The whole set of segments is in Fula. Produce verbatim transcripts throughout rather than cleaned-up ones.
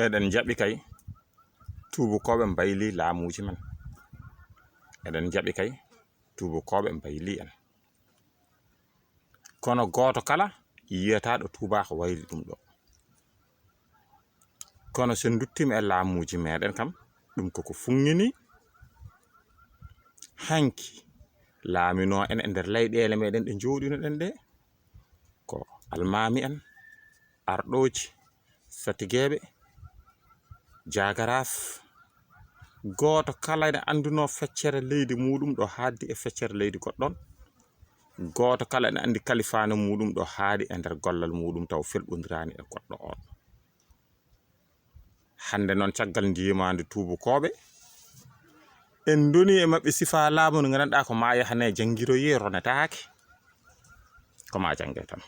Eɗen njaɓi kay tuubakooɓe mbayli laamuuji men. Eɗen njaɓi kay tuubakooɓe mbayli en. Kono gooto kala yiyata ɗo tuubaako wayli ɗum ɗo. Kono so en nduttiima e laamuuji meɗen kam, ɗum koko fuŋŋini. Hanki laaminoo en e nder leyɗeele meɗen ɗe njooɗinoɗen ɗe, ko almaami en, arɗooji, satigeeɓe, jaagaraaf. Gooto kala ene anndunoo feccere leydi muuɗum ɗo haaɗdi e feccere leydi goɗɗo on. Gooto kala ene anndi kalifaano muuɗum ɗo haaɗi e nder gollal muuɗum taw felɓondiraani e goɗɗo on. Hannde noon, caggal ndiimaandi tuubakooɓe, en ndoni e maɓɓe sifaa laamu ndu nganndanɗaa ko maa yahane janngiroyee, ronetaake. Ko maa jannge tan.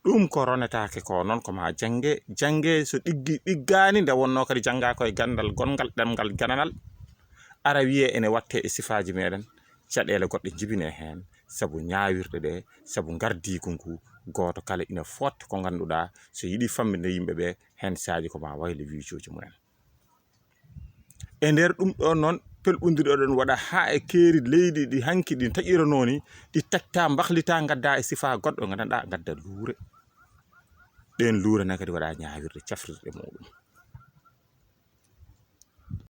Ɗum ko ronetaake ko noon, ko maa jannge, jannge so ɗiggi, ɗiggaani, nde wonnoo kadi janngaa ko e ganndal gonngal, ɗemngal gananal, ara wiyee ene waɗtee e sifaaji meɗen, caɗeele goɗɗe njibinee heen, sabu ñaawirɗe ɗe, sabu ngardiigu ngu, gooto kala ina footta ko ngannduɗaa, so yiɗi fammbinde yimɓe ɓe, heen saaji ko maa waylo wiijooji mumen. E nder ɗum ɗoon noon, pelɓondiri oɗon waɗa haa e keeri leydi ɗi hanki ɗi taƴiranoo ni, ɗi taƴta, mbahlita, ngadda e sifaa goɗɗo, nganndanɗaa, ngadda luure. Ɗeen luure na kadi waɗa ñaawirɗe cafrirɗe muɗum.